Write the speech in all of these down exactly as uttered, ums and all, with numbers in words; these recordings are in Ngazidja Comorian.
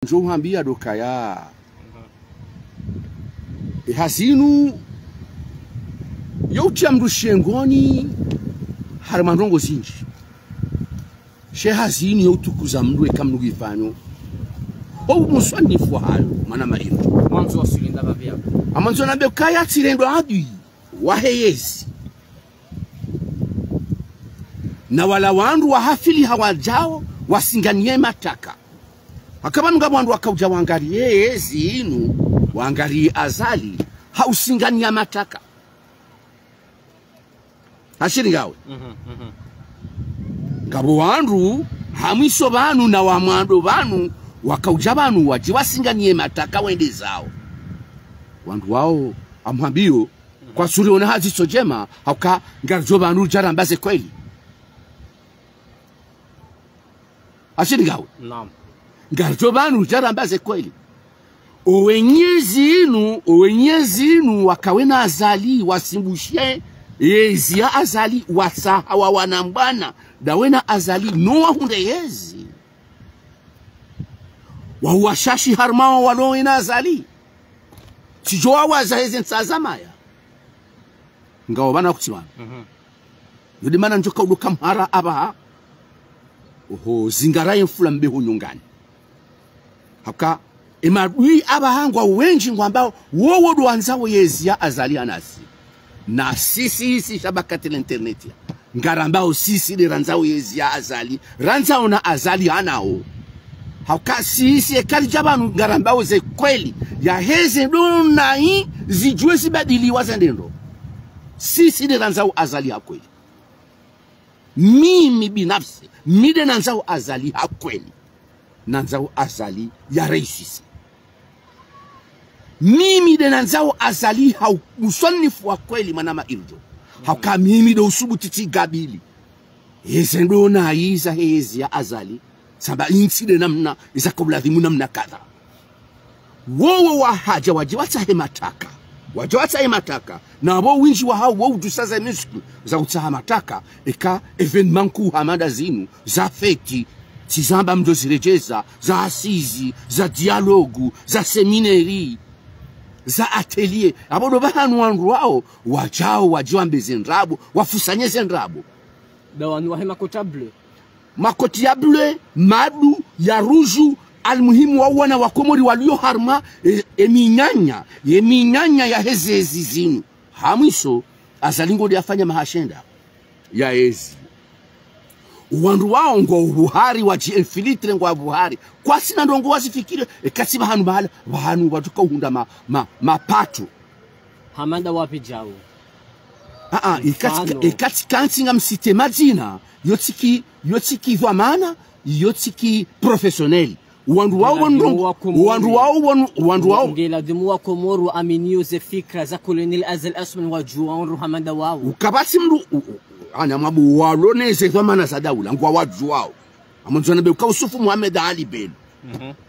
Ndjo uhambia ndo ukaya. E hazi inu, yo utria mndru shengoni, harimwa ndrongoo zindji. She hazi inu yo utukuza mndru eka mndru ngu ifanyo. O muswanifu wahayo, mwanama inu. Mwandzo wa sulinda pvapvia. Amwandzo nambe ukaya tsirendwa adui wahe yezi. Na wala wandru wahafili hawadjao, wasinganiye mataka. Haka pvanu ngapvo wandru wakaudja wangariye yezi inu, wangariye Azali, ha usinganiya mataka. Hashiri ngawe. Ngapvo wandru, ha mwiso pvanu na wa mwando pvanu, wakaudja pvanu, wadje wasinganiye mataka wende zao. Wandru wao, amhambio, kwatsu riona ha ziso ndjema, hauka ngaridjo pvanu ridja ramba ze kweli. Hashiri ngawe. Naam. Ngaridjo pvanu ridja ramba ze kweli. O wenye yezi inu, o wenye yezi inu, wakawe na Azali, wasimbushe yezi ya Azali, watsaha wa wanambwana, ndawe na Azali, no wahundre yezi. Wao washashi harimwa walo wena Azali. Tsidjo wawaza heze ntsa za maya. Ngao pvanu kutsi pvanu. Yo nde mana ndjo kaudoka mhara apvaha. Oho, zingara ye mfula mbeho nyongani. Haka, e madui apvaha ngwao wendji ngwambao, wowo ndo wandzao yezi ya Azali hanasi. Na sisi, sisi shabakati la internet ya. Ngarambao sisi nde randzao yezi ya Azali, randzao na Azali hanao. Hauka sisi eka ridja pvanu ngarambao ze kweli, ya heze ndo nayi zidjuwe zibadiliwa zende ndro. Sisi nde randzao Azali ha kweli. Mimi binafsi, mi nde nandzao Azali ha kweli. Nandzao Azali ya réussisse. Mimi nde nandzao Azali ha u-, uswanifu wa kweli mwanama Iljo. Hauka mimi ndo usubuti tsi gabili. Heze ndo nayi za hezi ya Azali. Samba intsi nde namna, iza kabuladhimu namna kadha. Wowo wahadja wadje watsahe mataka. Wadje watsahe mataka. Na wo windji wahao wo udjusa ze muscle za utsaha mataka. Eka événement nkuu hama nda zinu, za fêtes, tsi zamba mndro ziredjeza, za assises, za dialogue, za séminaire, za atelier. Apvo ndo pvahanu wandru wao, wadjao, wadje wambe ze ndrabo, wafusanye ze ndrabo. Nda wanu wahe makoti ya bleu. Makoti ya bleu, madu, ya rouge, almuhimu wao wana wa Komori walio harumwa, e, e minyanya, ye minyanya ya heze yezi zinu. Ha mwiso, Azali ngo nde yafanya maha shenda ya yezi. Wandru wao ngwao pvuhari, wadji infiltré ngwao pvuhari. Kwasina ndrongoo wazifikiri, eka tsi pvahanu mahala, pvahanu wadjuka uhundra ma, ma, mapato. Hama nda wapvi djao? Ah, ah, ikati, ikati kantsi ngam cité madzina, yo tsi ki, yo tsi ki dhwamana, yo tsi ki professionnel. Wandru wao wanu, wandru wao wanu, wandru wao. Nge ladhimu wa Komoro waaminiyo ze fikra za Colonel Azali Assoumani wadjuwa wandru hama nda wao. Ukapvatsi mndru, u-, u-, ana mwabu walo ne ze dhwamana za daula, ngwawadjuwao. Amwandzo nambe uka Yusufu Mohamed Ali Belou.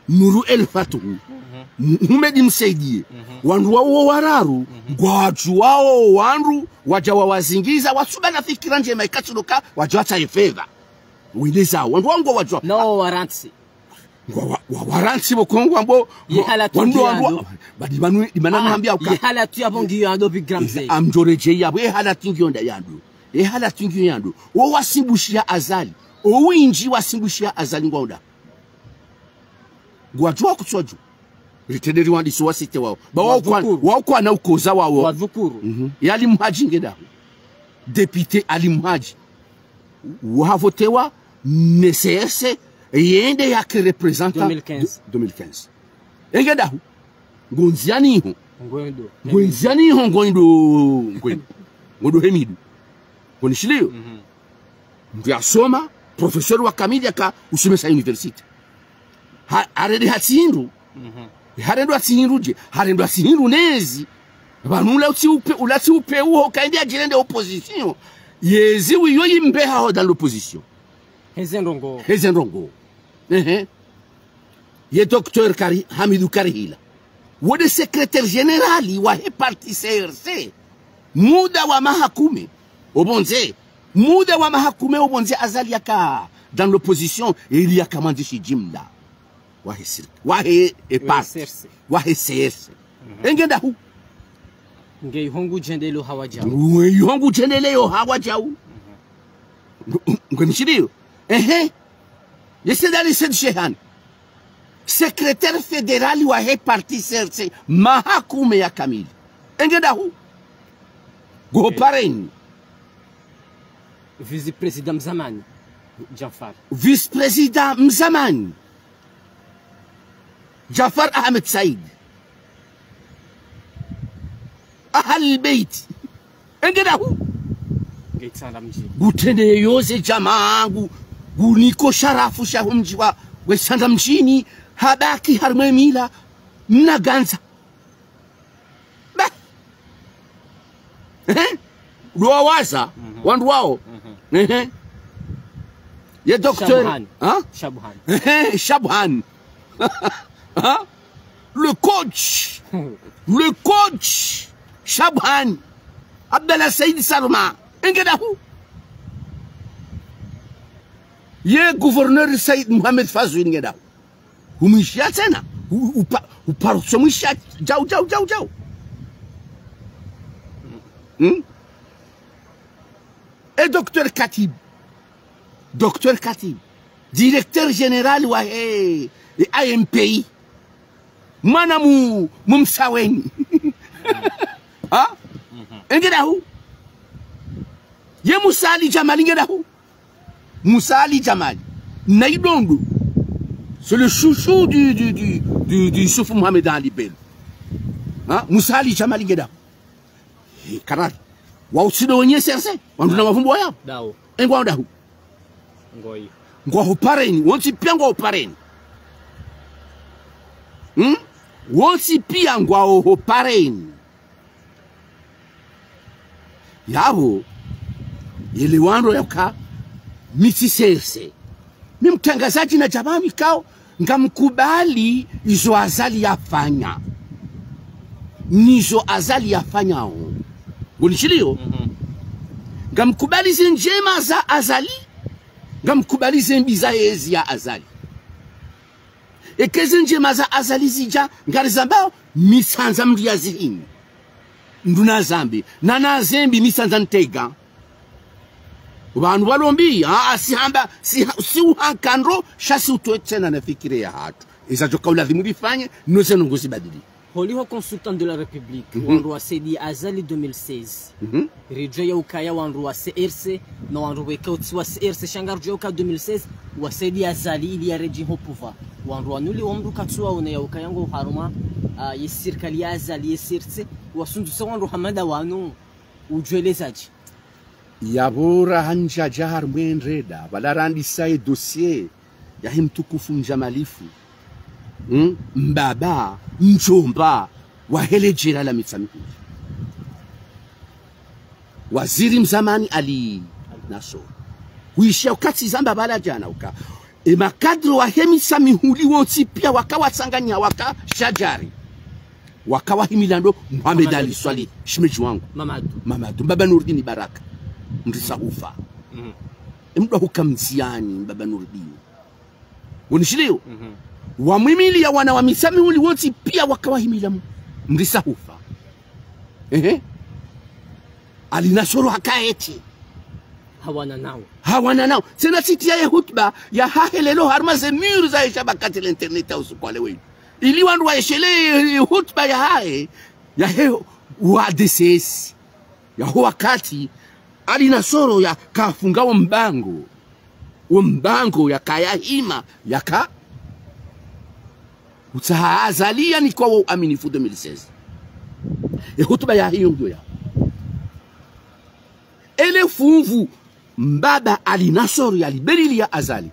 Nourou El Fath. Mhumedi Msaidie. Wandru wao wararu, ngwawadjuwao wandru, wadja wawazingiza, watsuba na fikira ndjema ikatsi ndo uka, wadja watsahe fedha. Wende zao, wandru wao ngwawadjuwao. No warantsi. Ngwa wa, wa, warantsi pvo Kongo ambo, ye hala tu wandru, wandru, badi pvanu, imana nuhambia uka. Ye hala tu yapvo ngiyo yando big gram. Amdjoredjei yapvo, ye hala tu ngiyo nda yando. Ye hala tu ngiyo yando. Wo wasimbushiya Azali. O windji wasimbushiya Azali ngwao nda. Ngwadjuwa kutsuwadjuwa. Ritenderi wandisi wa cité wao. Ba wao kwa, wao kwana ukoza wao. Wadhukuru. Ye Ali Mhadji nge dahu. Député Ali Mhadji. Wahavotewa ne C S, yende yake représentant deux mille quinze. Deux mille quinze. Enge dahu. Ngondziani ho. Ngwendo. Ngondziani ho, ngwendo. Ngwendo. Ngwendo Hemidu. Ngonishiliyo. Mndru yasoma, professeur wa kamili yaka usomesa université. Ha, harende ha tsi hindru. Harendwa tsi hindru dje, harendwa tsi hindru nezi. Pvanu ula utsi upe, ula tsi upe uho, kaindi yadjirende opposition. Yezi wiyo yimbeha ho dans l'opposition. Heze ndrongoo. Heze ndrongoo. Ehe. Ye docteur Kari, Hamidou Karihila. Wo nde secrétaire général wahe parti C R C. Muda wa maha kume. Opvondze. Muda wa maha kume opvondze Azali yaka dans l'opposition, ili yaka mwandzishi jimla. Wahe sirk-, wahe E P A R T. C R C. Wahe C R C. Engenda hu. Nge ihongu djendele yo hawa djau. Nge ihongu djendele yo hawa djau. Nge nishiliyo. Ehe. Ye Said Ali Said Shehani. Secrétaire fédéral wahe parti C R C. Maha kume ya kamili. Engenda hu. Ngo ho pareni. Vice-président mzamani, Djanfar. Vice-président mzamani, Djanfar Ahmed Said. Ahl al-Bayt. Engenda hu. Nge tsanda mdjini. Ngutrende yoze djamaa ngu, nguniko sharafu sha ho mdji wa, we tsanda mdjini, habaki harimwa e mila, mna gandza. Bah. Ehe. Ndo wawaza, wandru wao. Ehe. Ye docteur. Shabhan. Ha? Shabhan. Ehe, Shabhan. Ha? Le coach. Le coach. Shabhan. Abdallah Said Salma. Engenda hu. Ye gouverneur Said Mohamed Fazul engenda hu. Humwishiya tsena. U-, upa-, uparo so mwishiya. Djau, djau, djau, djau. Hmm? E docteur Khatib. Docteur Khatib. Directeur général wa, eh, eh, A M P I. Mwana mu, mu Msaweni. Ha? Engenda hu. Ye Musa Ali Djamal engenda hu. Musa Ali Djamal. Na idondo. C'est le chouchou du, du, du, du, du Youssouf Mohamed Ali Bello. Ha? Musa Ali Djamal engenda hu. He, karari. Wa utsido wenye C R C. Wandru na mavumbu waya. Dao. Engwa ndahu. Ngoi. Ngwa ho pareni. Wontsi pia ngwa ho pareni. Hmm? Wontsi pia ngwa ho pareni. Yapvo, yele wandru yauka, mi tsi C R C. Mi mtrangazadji na djaba mikao, ngamkubali izo Azali yafanya. Nizo Azali yafanyao. Ngonishiliyo? Mhm. Ngamkubali ze ndjema za Azali, ngamkubali ze mbi za yezi ya Azali. Eka ze ndjema za Azali zidja, ngarizambao, mi tsandza mndru yazihimi. Mndru nazambe, na nazembi, mi tsandza ntrega. Pvanu pvalo mbi, a, a, si hamba, si ha-, si uhanka ndro, sha si utowe tsena na fikira yahatru. Eza djoka ulazimu rifanye, no ze ndrongoo zibadili. Holiho consultant de la République, mhm, wandru wasaidiya Azali deux mille seize. Mhm. Ridjuwa ukaya wandru wa C R C, na wandru weka utsi wa C R C, sha ngaridjuwa uka deux mille seize, wasaidiya Azali ili yaredjeyi ho pouvoir. Wandru wanu li wamdru katsuwa wona yaukaya ngo harumwa, ah, ye sirikali ya Azali, ye C R C, wasunduse wandru hama nda wanu, udjuwa elezadje. Yapvo raha ndjadja harumwa e ndrabo, pvala randisa e dossier yahe mtukufu Mdjamalifu. Hmm? Mbaba, mdjomba, wahe le djera la Mitsamihuli. Waziri mzamani Ali Nassor. Huishiya wakati zamba pvala djana uka. E makadre wahe Mitsamihuli wontsi pia waka watsanganya waka shadjari. Waka wahimila ndo Mohamed Ali Swalihi, shemedji wangu. Mamadou. Mamadou. Mbaba Nurdini Baraka. Mrisa ufa. Mhm. E mdru huka mziani, Mbaba Nurdini. Ngonishiliyo? Mhm. Wamwimiliya wana wa Mitsamihuli wontsi pia waka wahimila m-, mrisa ufa. Ehe. Ali Nassor haka eti. Hawana nao. Hawana nao. Tsena tsi tiya ye hutuba yahahe leo harumwa ze murs za ye shabakati la internet ya usiku wa leo. Ili wandru waeshelee ye hutuba yahahe, yahe wa D C S. Yaho wakati, Ali Nassor yaka hafunga wo mbango. Wo mbango yaka yahima, yaka utsaha Azali yanikwa wo uaminifu deux mille seize. E hutuba yahe iyo ngiyo ya. Ele funvu mbaba Ali Nassor yalibeliliya Azali.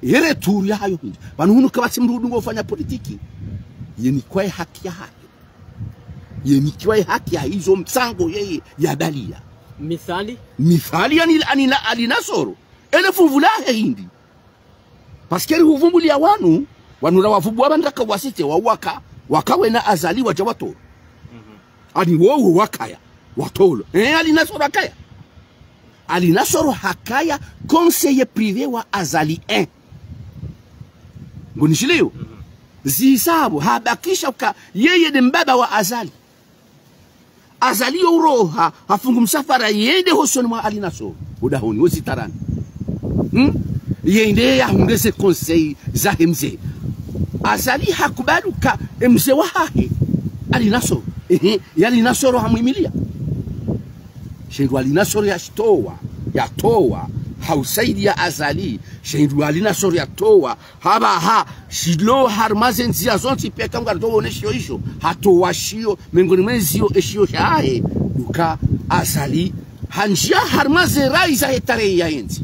Ye retour yahayo hindri. Pvanu hunu kapvatsi mdru udungo ufanya politiki. Yenikwa ye haki yahayo. Yenikwa ye haki yahe izo mtsango yeye yabaliya. Mithali? Mithali yani, yani na Ali Nassor. Ele funvu lahe hindri. Parce que rihuvumbuliya wanu, wanu rawavumbuwa pvanu raka wasite, wa waka, waka wena Azali wadja watolo. Mhm. Ani wowo wakaya, watolo. Eh, Ali Nassor hakaya. Ali Nassor hakaya conseiller privé wa Azali un. Ngonishiliyo? Mhm. Zisabu, habakisha uka yeye nde mbaba wa Azali. Azali yo uroha, hafungu msafara yende hosoni mwa Ali Nassor, udahoni, wozitarani. Hmm? Yende yahundre ze conseil zahe mze. Azali hakubali uka emze wahahe, Ali Nassor. Ehe, ya Ali Nassor hamwimilia. Shendru Ali Nassor yashitowa, yatowa, ha usaidia Azali. Shendru Ali Nassor yatowa, hapvaha, shilo harumwa ze ndzia zontsi pia ka ngarijo wone shiyo isho, hatowa shiyo, mengoni mwa eziyo eshiyo shahahe, uka Azali, hanjia harumwa ze rai zahe tarehi ya yentsi.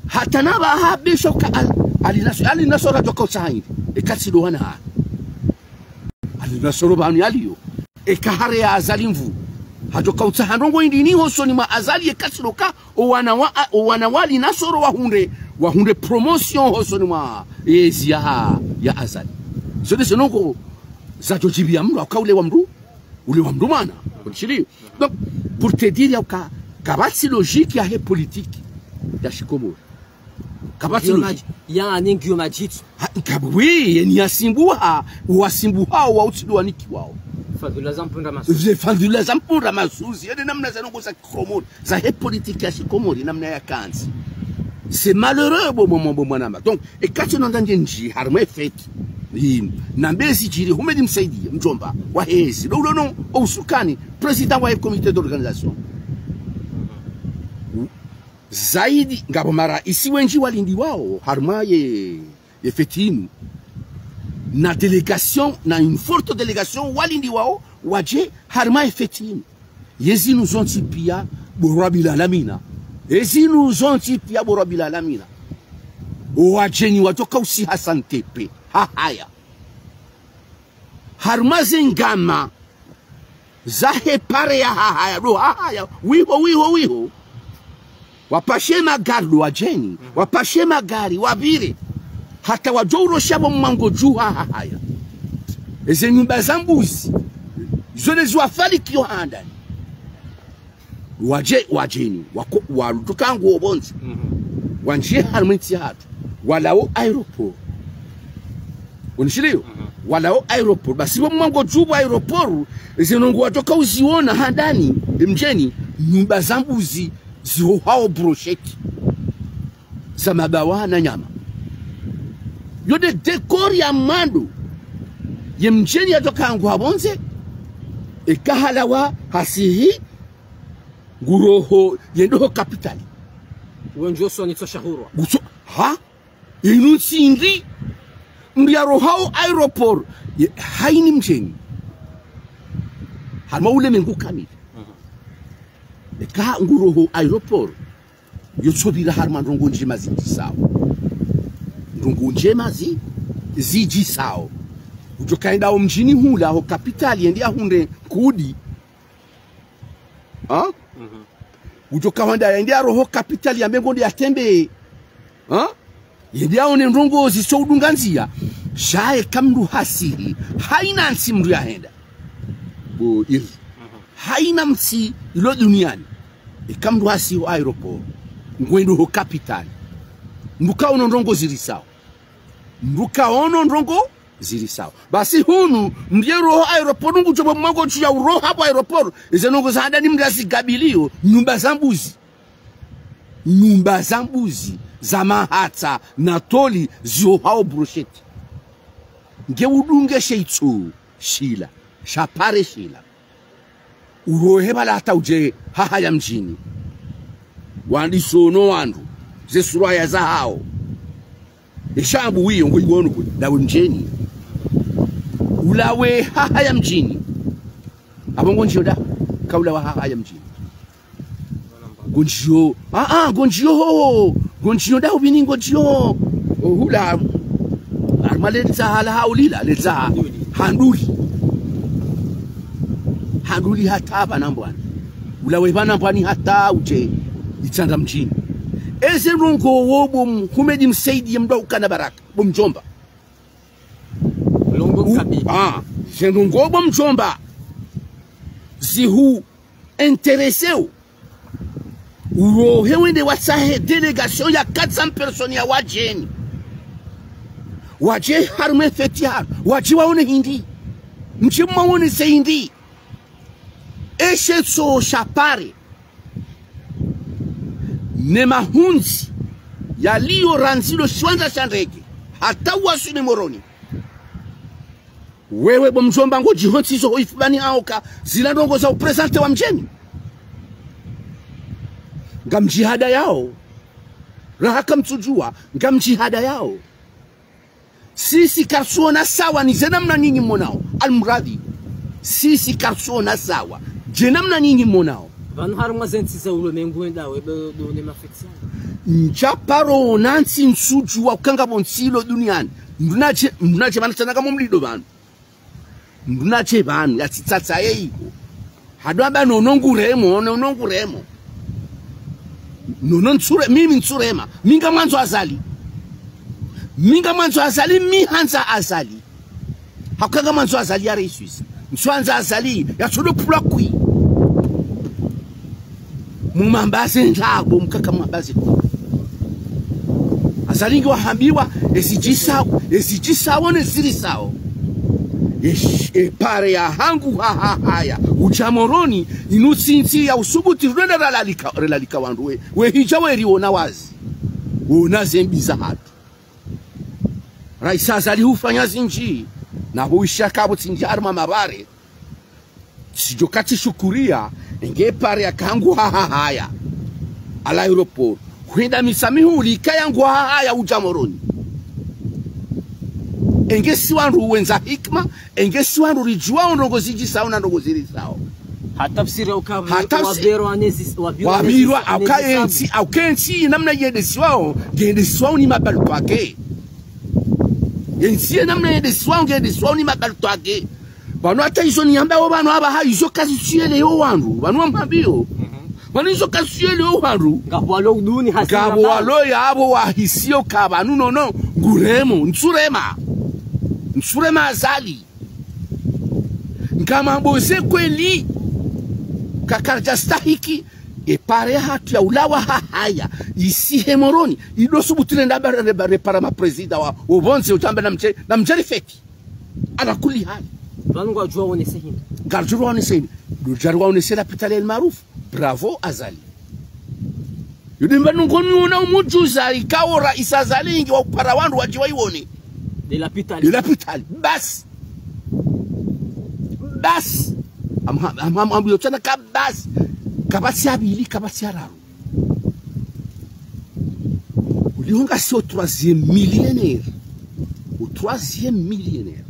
Hata na pvaha besho ka Al-, Ali Nassor, Ali Nassor hajoka utsaha hindri, eka tsi ndo wana hahe. Ali Nassor pvanu yaliyo. Eka hare ya Azali nvu. Hajoka utsaha ndrongo hindri ni hosoni mwa Azali eka tsi ndo ka owana wa, owana wa Ali Nassor wahundre, wahundre promotion hosoni mwa yezi ya, ya Azali. Zo nde ze ndrongo zajo jibiya mndru, uka ule wa mndru, ule wa mndru mwana. Konishiliyo. Donc, pour te dire ya uka, kapvatsi logique yahe politique ya shikomori. Kapvatsi logique. Ngiyo maji-, ya, ni ngiyo majitso. Ha, nkabu, oui, yeni yasimbuha, wasimbuha, wa utsi ndo wanikiwao. Fadhula za mpundra masuzi. Ze fadhula za mpundra masuzi, yeni namna za ndrongo za kikomori, zahe politique ya shikomori, namna yakantsi. C'est malheureux, bo, bo, bo, bo, mwanama. Donc, eka tsi nonda ndje ndji, harumwa e fête. Yi, nambe zidjiri, Houmed Msaidié, mdjomba, wa hezi. Ndo ulo no, o usukani, président wa comité d'organisation. Zaidi, ngapvo maraisi wendji walindiwao, harumwa ye, ye fête inu. Na délégation, na une forte délégation, walindiwao, waje, harumwa ye fête inu. Yezinu zontsi pia, bo Rabbil Alamina. Yezinu zontsi pia, bo Rabbil Alamina. Owajeni wajoka usiha santepe. Hahaya. Harumwa ze ngama zahe pare ya Hahaya, ndo Hahaya, wiho, wiho, wiho. Wapashe magari ndo wajeni, wapashe magari, wapvire. Hata wajo urosha pvo mwango dju ha Hahaya. Eze nyumba za mbuzi, zo nde ziwafalikiyo handani. Waje, wajeni, wako, walutuka nguo pvondze. Mhm. Wanjie harumwa entsi yahatru. Walawo aéroport. Unishiliyo? Mhm. Walawo aéroport. Basi pvo mwango dju pvo aéroport, eze ndrongo wajoka uziona handani, emdjeni, nyumba za mbuzi, zihohao brochette. Za mabawa na nyama. Yo nde décor ya mwando. Ye mdjeni yajoka hangu ha pvondze, eka halawa hasihi, nguroho, yende ho kapitali. Wendji osoni tso shahurwa. Nguso, ha? Inu ntsi ndri, mdru yarohao aéroport, ye, haini mdjeni. Harumwa ulemengu kamili. Mhm. Eka nguroho aéroport, yo tso pvira harumwa ndrongo ndjema zidjisao. Ndrongo ndjema zi, zidjisao. Ujoka yenda ho mdjini hula, ho kapitali, yende yahundre nkudi. Ha? Mhm. Ujoka hwenda yende yaroho kapitali yambe ngonde yatembe. Ha? Yende yaone ndrongo zitso udunga ndzia. Sha eka mdru hasihi. Haina ntsi mdru yahenda. Bo iri. Mhm. Haina ntsi ilo duniani. Eka mdru hasihi ho aéroport. Ngwendo ho kapitali. Mdru kaono ndrongo zirisao. Mdru kaono ndrongo zirisao. Basi hunu, mdru yeroho aéroport ngujo pvo mwango dju ya uroha pvo aéroport, eze ndrongo za handani mdru yazigabiliyo, nyumba za mbuzi. Nyumba za mbuzi, za mahatsa, na toli, zihohao brochette. Nge udunge she itso, shila, sha pare shila. Urohe pvala hata uje Hahaya mdjini. Wandiso no wandru, ze surwaya zahao. Eshambu wiyo ngo iwono kwe, ndawe mdjeni. Ulawe Hahaya mdjini. Apvo ngonjiyo nda, ka ulawa Hahaya mdjini. Ngonjiyo, ah, ah, ngonjiyo ho, ngonjiyo nda hupvini ngonjiyo. Ohula, harumwa le tsaha la haulila, le tsaha, handuli. Handuli hata pvanu Mbwani. Ulawe pvanu Mbwani hata uje Itsandra mdjini. Eze ndrongo wo bo m-, Houmed Msaidié mdru ukana baraka, bo mdjomba. Ndrongo kabisa. Ah, ze ndrongo bo mdjomba. Zihu intéressé o. Urohe wende watsahe délégation ya quatre cents personnes ya wadjeni. Wadje harumwa efeti yahatru, wadje waone hindri. Mdje mwaonese hindri. Eshe tso sha pare. Ne mahundzi yaliyo randzi lo shiwandza sha ndege hata uwaswili Moroni. Wewe bo mdjomba ngodjiho ntsizo ho ifubani haho ka zila ndrongoo za uprésenter wa mdjeni. Ngamdjihadayao. Raha kamtsudjuwa, ngamdjihadayao. Sisi kartsuona sawa ni ze namna nyinyi mwonao. Almuradhi. Sisi kartsuona sawa. Dje namna nyinyi mwonao. Pvanu harumwa ze ntsi za ulemengu wenda webe do ne mafeti. Ndja paro ona ntsi ntsudjuwa uka ngapvo ntsi ilo duniani. Mndru nadje, mndru nadje pvanu tsana kamwe mlido pvanu. Mndru nadje pvanu, yatsitsatsaye iko. Hado amba nono nguremo, nono nguremo. Nono ntsure, mimi ntsurema. Mi ngamwandzo Azali. Mi ngamwandzo Azali, mi handza Azali. Hauka ngamwandzo Azali ya réussisse. Ntsuandza Azali, yatsodo pvula kwi. Mumwambaze ndrabo, mkaka mwambaze. Azali nge wahambiwa, ezidjisao, ezidjisao ne zirisao. Esh-, epare yahangu ha, ha, haya. Udja Moroni, inu tsi ntsi ya usubuti, rwenda ralalika, ralalika wandru we. We hidja we riona wazi. Wona zembi zahatru. Raisi Azali hufanya zindji, na huisha kapvo tsindji harumwa mapare. Tsidjo katsi shukuriya, enge pare yahangu ha, ha, haya. À l'aéroport. Hwenda misamihu ulika yangu ha, haya udja Moroni. Enge si wandru wendza hikima, enge si wandru ridjuwao ndrongoo zidjisao na ndrongoo zirisao. Hata tafsiri uka. Hata tafsi-, wabirwa nezis-, wabirwa wabirwa nezis-, auka nezis-, entsi, auka entsi namna yendesiwao, ngendesiwao ni mabalukwake. Entsi ye namna yendesiwao, ngendesiwao ni mabalukwake. Pvanu hata izo niyambao pvanu apvaha izo kazisuyeleyo wandru. Pvanu wamhambiyo. Mhm. Pvanu izo kazisuyeleyo wandru. Ngapvo walo uduni hasi ngapvo ngapvo walo yapvo wahisiyo ka pvanu nono. Nguremo, ntsurema. Ntsurema Azali. Ngamwamboze kweli. Kakaradja stahiki. Epare yahatru ya ulawa ha, haya. Isihe Moroni. Ido subutu nenda ba, ba, ba, repara ma président wa, wopvondze udjamba na mdje, na mdje rifeti. Ala kulli hali. Pvanu ngwadjo waonese hindri. Ngwadjo waonese hindri. Ndo djari waonese lapitali El Maarouf. Bravo, Azali. Yudimba nungoni una umudjuza ikao raisi Azali nge wa upara wandru wadje waione. De lapitali. De lapitali. Basi. Basi. Am-, am-, am-, am-, ambiyo tsena ka basi. Kapvatsi ya pvili, kapvatsi ya raru. Uliho ngasi o troisième millénaire. O troisième millénaire.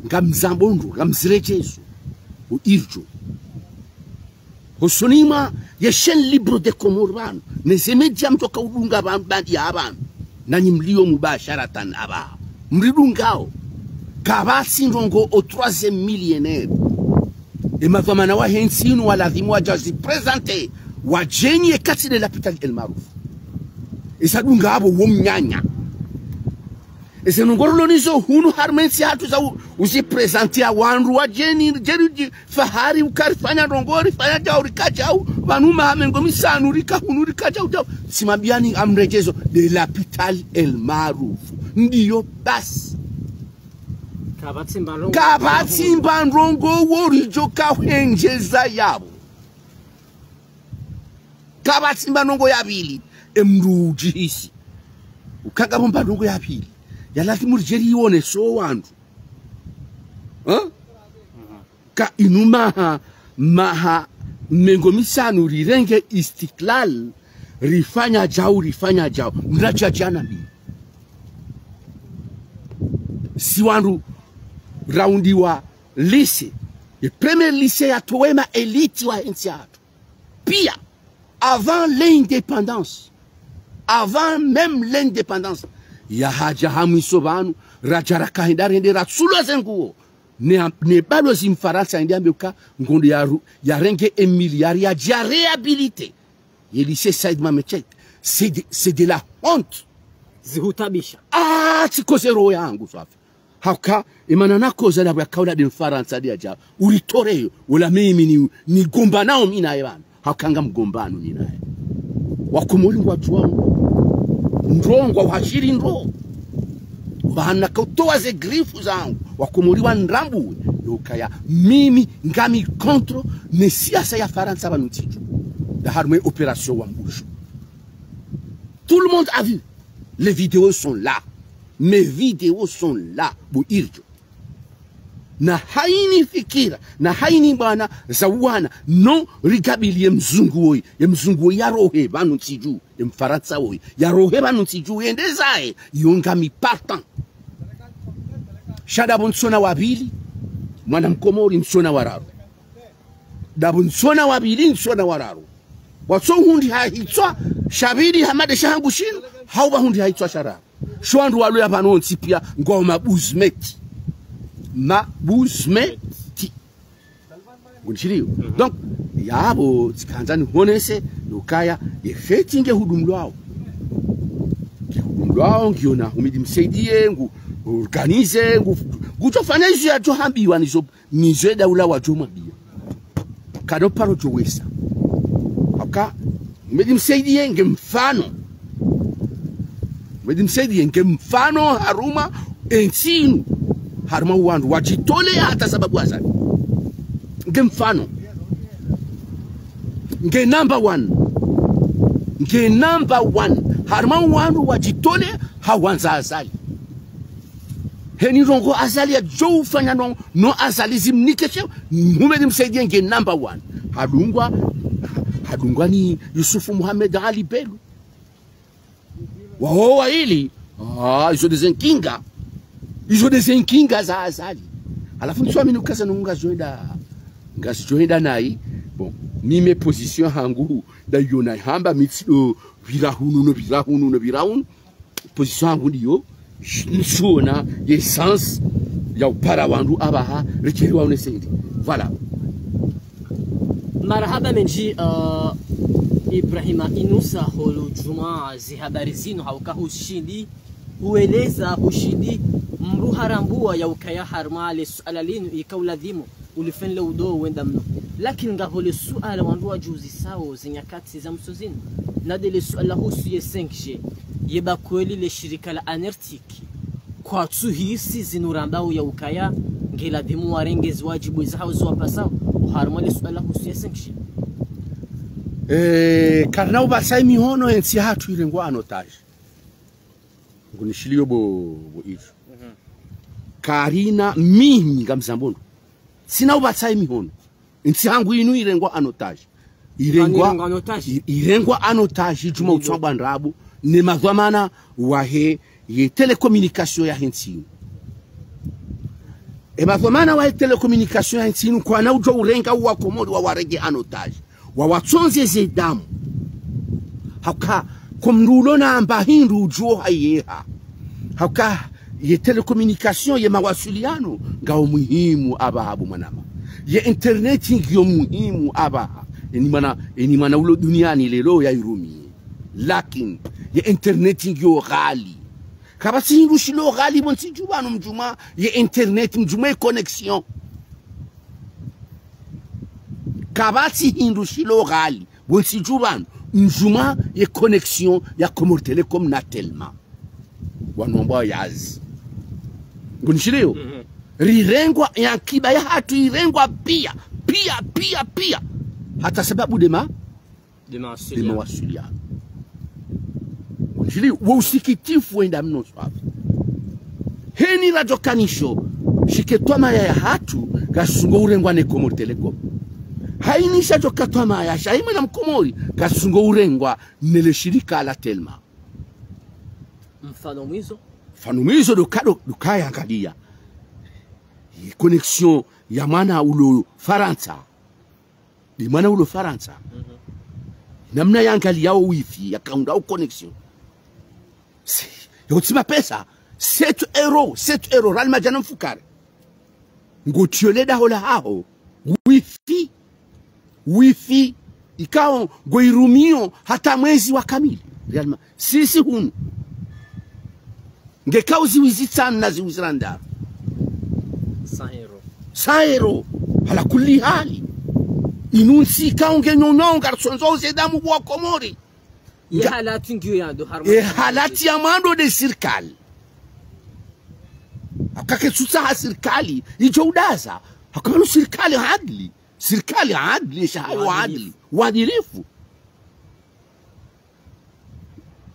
Ngamzambo ndro, ngamziredjezo. O irdjo. Hosoni mwa ye chaîne libre des Comores pvanu. Ne ze média mtoka udunga pvanu, pvanu ya pvanu. Nanyi mliyo mubasharatan apvaha. Mridungao. Kapvatsi ndrongoo o troisième millénaire. Emadhwamana wahe ntsi inu walazimu wadje wazi présenter, wadje ni ekati de lapitali El Maarouf. Eza dunga apvo wo mnyanya. Eze ndrongoo rilo nizo hunu harumwa entsi yahatru za u-, uzi présenter ya wandru wadje ni, dje ni dji-, fahari uka rifanya ndrongoo, rifanya djau, rika djau, pvanu maha mengo mitsanu, rika hunu, rika djau, djau. Tsimwambiyani ngamredjezo, de lapitali El Maarouf. Ndiyo basi. Kapvatsi mba ndrongoo. Kapvatsi mba ndrongoo wo ridjo kahwendjeza yapvo. Kapvatsi mba ndrongoo ya pvili, emndru udjihisi. Uka ngapvo mba ndrongoo ya pvili. Ya lazimu ridje rione so wandru. Ha? Ka inu maha, maha mengo mitsanu rirenge istiklal, rifanya djau, rifanya djau. Mndru adja djana mi. Si wandru raundiwa lycée. Le premier lycée yatowa ema élite wahe ntsi yahatru. Piya, avant l'indépendance, avant même l'indépendance, yahadja ha mwiso pvanu, radja rakahenda rende ratsulwa ze nguo. Ne, ne balozi Mfarantsa hende hambe uka, ngondo ya ru-, yarenge un milliard yadja réhabiliter. Ye lycée Saïd Mohamed Cheikh, c'est de, c'est de la honte. Zihutabisha. Ah, tsikoze roho yangu swafi. Hauka, emana nakoza ndapvo yakaula de Mfarantsa de yadja. Uritoreyo, wola mimi ni, nigombanao mi naye pvanu. Hauka ngamgombano mi naye. Wakomori ngwadjuwao. Ndrongoo, uhashiri ndrongoo. Pvahanu nakautowa ze grifu zangu, wakomori wanrambuwe, yokaya mimi ngami contre ne siasa ya Farantsa pvanu ntsi dju. Nda harumwa ye opération Wambusho. Tout le monde a vu. Les vidéos sont là. Mes vidéos sont là. Bo irdjo. Na hayini fikira, na hayini bwana za wana, non, rigabili ye mzungu woyi, ye mzungu woyi yarohe pvanu ntsi dju, ye mfarantsa woyi, yarohe pvanu ntsi dju, yende zahe, yo ngami partant. Sha ndapvo ntsona wa pvili, mwana mkomori ntsona wa raru. Ndapvo ntsona wa pvili, ntsona wa raru. Watso hundri ha hitswa sha pvili hama nde sha hangu shinu, hau pvahundri ha hitswa sha raru. Sho wandru walo ya pvanu wontsi piya ngwao mabuzmeti. Mabuzmeti. Ngunishiliyo. Donc, yapvo tsikandza nihonese, yokaya, ye feti nge hudumlwao. Nge hudumlwao, ngiyo na Humidi Msaidie, ngu organize, ngu, ngudjofanya izo yadjohambiwa nizo, nizo ye daula wadjomwambiya. Kado paro djowesa. Haka, Humidi Msaidie nge mfano. Humidi Msaidie nge mfano harumwa entsi inu. Harumwa wandru wadjitole hata sababu Azali. Nge mfano. Nge number one. Nge number one. Harumwa wandru wadjitole hawandza Azali. Heni ndrongo Azali yadjo ufanya no, no Azali zimnike she, Humidi Msaidie nge number one. Hadungwa, hadungwa ni Yusufu Muhammad Ali Belou. Wawo wayili, ah, izo nde ze nkinga. Izo nde ze nkinga za Azali. Halafu ntsu amini ukaya no ngazidjoenda, ngazidjoenda nayi. Bon, mimi position hangu, nda yo nayihamba mi tsido pvira hunu, no pvira hunu, no pvira hunu. Position hangu ndiyo, ntsuona ye sens ya upara wandru apvaha, rikeri waone sende. Voilà. Marahaba mendji, euh, Ibrahima Inusa, holo djumwa ze habari zinu, hauka hushindi, hueleza hushindi, mdru harambuwa ya ukaya harumwa le suala linu, ika uladhimu ulifenle udo wenda mno. Lakini ngapvo le suala wandru wadjuzisao ze nyakati za mwiso zinu. Na nde le suala husu ye cinq G. Ye ba kweli le shirika la Anertic kwatsu hisi zinu rambao ya ukaya, nge ladhimu warenge ze wadjibu zahao ziwapasao, oharumwa le suala husu ye cinq G. Eh, karina upvatsa ye mihono yentsi yahatru irengwa en otage. Ngunishiliyo bo, bo ifu. Karina mimi ngamzambo ndo. Tsina upvatsa ye mihono. Ntsi hangu inu irengwa en otage. Irengwa, irengwa en otage. I-, irengwa en otage, djuma utswabwa ndrabo, ne madhwamana wahe ye télécommunication yahe ntsi inu. E madhwamana wahe télécommunication yahe ntsi inu, kwana udjo urenga owakomori wawarenge en otage. Wawatsondzeze damu. Hauka, ko mdru ulo namba hindru udjuo hayeha. Hauka, ye télécommunication, ye mawasiliano, ngao muhimu apvaha bo mwanama. Ye internet ngiyo muhimu apvaha. Eni mwana, eni mwana ulo duniani leo yairumie. Lakini, ye internet ngiyo ghali. Kapvatsi hindru shilo ghali bo ntsi dju pvanu mdjumwa, ye internet mdjumwa ye connexion. Kapvatsi hindru shilo ghali bo ntsi dju pvanu mdjumwa ye connexion ya Comores Telecom na Telma. Wanu wambwa yazi. Ngunishiliyo? Rirengwa ye ankiba yahatru irengwa piya, piya, piya, piya. Hata sababu ndema, ndema wasiliano. Ngunishiliyo, wo usikitifu wenda mno swafi. Heni radjo kanisho, shike twamaya yahatru, ngasungo urengwa ne Comores Telecom. Hayini sha djo ka twamaya, sha himwe na mkomori, ngasungo urengwa nele shirika la Telma. Mfano mwizo? Mfano mwizo ndo kado, ndo kaya angalia. Ye connexion ya mwana ulo Farantsa. Nde mwana ulo Farantsa. Namna yangaliyao wifi, yakaundao connexion. Si, yo tsi mapesa, sept euros, sept euros, riali madjana mfukare. Ngotiyo le daho lahaho, wifi, wifi, ikao ngoirumio hata mwezi wa kamili. Riali ma-, sisi hunu. Ngekao ziwi zitsanu na ziwi zirandaru. Cent euros. Cent euros. Ala kulli hali. Inu ntsi ikao nge nyonyo, ngarisondzo uze damu bo wakomori. Ye halati ngiyo ya ndo harumwa. E halati ya mwando nde sirikali. Kaketsutsaha sirikali idjo udaza. Haka pvanu sirikali adli. Sirikali adli, shahayo adli. Uadilifu. Uadilifu.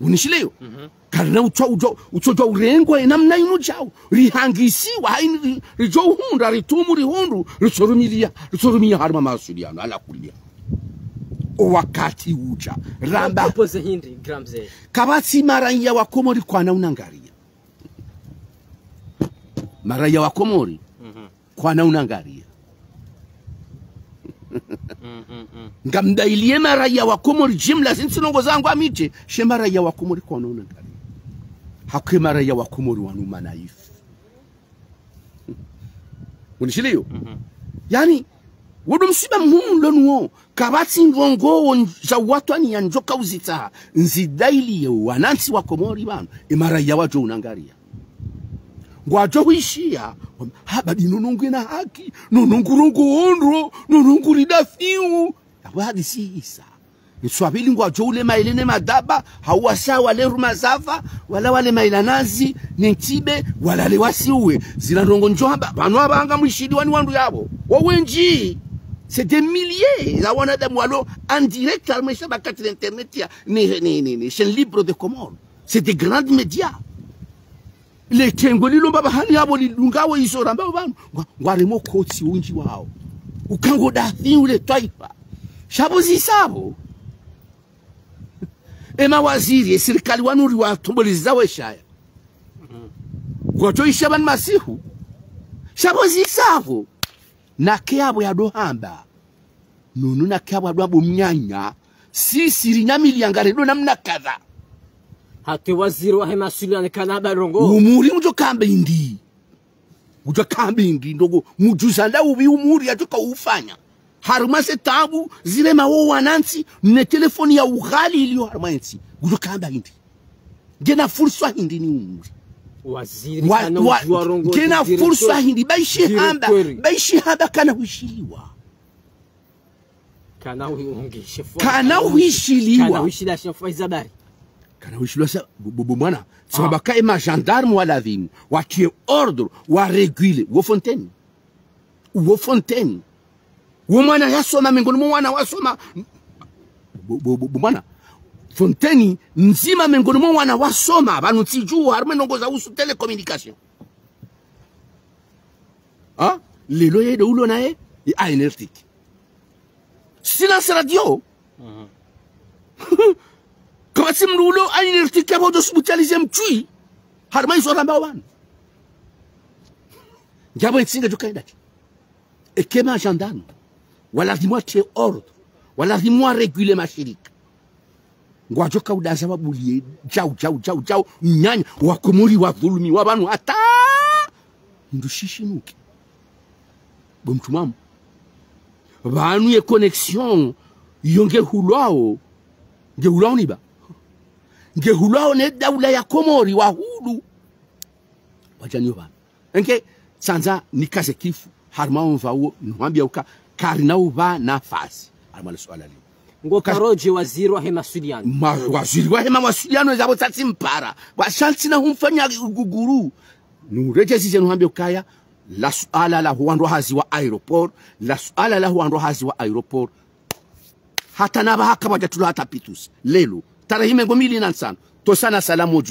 Unishiliyo? Mhm. Karina utso, utso, utsodja urengwa ye namna inu djau. Rihangisiwa, hayini ri-, ridjo uhundra, ritumu rihundru, ritsorumilia, ritsorumilia harumwa mawasiliano, ala kulia. O wakati udja. Ramba. Proposer hindri, Grand Mze. Kapvatsi maraiya wa Komori kwana unangaria. Maraiya wa Komori. Mhm. Kwana unangaria. Mm, mm, mm. Ngamdailie maraiya wa Komori jimla, zintsi ndrongoo zangu amite, she maraiya wa Komori kwana unangaria. Hake maraiya wa Komori wanu manaifu. Unishiliyo? Mhm. Yaani, wodo msiba muhimu ndo nuwo, kapvatsi ndrongoo ndja watwani ya ndjoka uzitsaha, nzidailie wanantsi wa Komori pvanu, e maraiya wadjo unangaria. Ngwadjo hwishiya, hamba di nono ngwena haki, nono ngurongowo ndro, nono nguridafiu. Yapvo hadisi isa. Nswapvili ngwadjo ulema ile ne madaba, hau wasa wale ruma zava, wala wale maila nazi, ne ntsibe, wala le wasiuwe. Zila ndrongoo ndjo hamba, pvanu apvaha ngamwishiliwa ni wandru yapvo. Wawendji. C'est des milliers za wanadamu walo en direct, harumwa e shabaka l'internet ya, ne, ne, ne, ne, chaîne libre de Comores. C'est des grands médias. Le tengwe lilo mbapvi hani yapvo lidungawo izo rambao pvanu. Ngwa-, ngwaremo kotsi undji wawo. Uka ngodafiu le twaifa. Sha pvo zisapvo. E mawaziri, e sirikali wanu riwatomboleza weshaya. Ngwadjo isha pvanu masihu. Sha pvo zisapvo. Nake yapvo yado hamba. Nono nake yapvo ado hamba mnyanya. Sisi rina miliangare ndo namna kadha. Hata waziri wahe mawasiliano kana hamba ndrongoo. Umuri udjo kamba hindri. Udjo kamba hindri ndrongoo. Mdjuza nda upvi umuri yadjoka ufanya. Harumwa ze taabu, zirema wo wanantsi, ne telefoni ya ughali iliyo harumwa entsi. Udjo kamba hindri. Ngena furswa hindri ni umuri. Waziri wa-, kana wa-, udjuwa ndrongoo, ngena directeur, furswa hindri, baishi hamba, directeur. Baishi hamba kana hwishiliwa. Kana hu-, unge chef wa-, kana hwishiliwa. Kana hwishiliwa chef wa izabari. Kana hwishiliwa sa, bo, bo, bo mwana. Ah. Sababu ka e ma gendarme waladhimu, watie ordre, warégule, wo Fontaine. Wo Fontaine. Wo mwana yasoma, mengoni mwa wana wasoma. Bo, bo, bo, bo mwana. Fontaine, ndzima mengoni mwa wana wasoma, pvanu ntsidjuwa, harumwa ndrongoo za uhusu télécommunication. Ha? Lelo ye ndo ulo naye, ye A N R T K. Silence radio. Mhm. Kapvatsi mndru ulo A N R T K yapvo udjo subutu yalize mtswi. Harumwa izo rambao pvanu. Ndjapvo entsi ngedjo kaenda tsi. Eka e ma gendarme. Waladhimu watie ordre. Waladhimu warégule mashirika. Ngwadjoka udaza wabulie, djau, djau, djau, djau, mnyanya, wa Komori wadhulumiwa pvanu hata. Ndo shishinuke. Bo mtru mwamu. Pvanu ye connexion, yo ngehulwao, ngehulwao niba. Ngehulwao ne daula ya Komori wahulu. Wadjaniyo pvanu. Enke, tsandza nikaze kifu, harumwa omva uwo, nuhambia uka, karina upva nafasi. Harumwa le suala lilo. Ngo ka- karodje waziri wahe mawasiliano. Ma-, waziri wahe mawasiliano, ezapvo tsatsi mpara. Washantsina humfanya guguru. Nuredjezize nuhambia ukaya, la suala la huwandru hazi wa aéroport, la suala la huwandru hazi wa aéroport. Hata napvaha kapvadjatulwa hata pitusi. Lelo, tarehi mengo mili na ntsanu. Tosana salamu dju.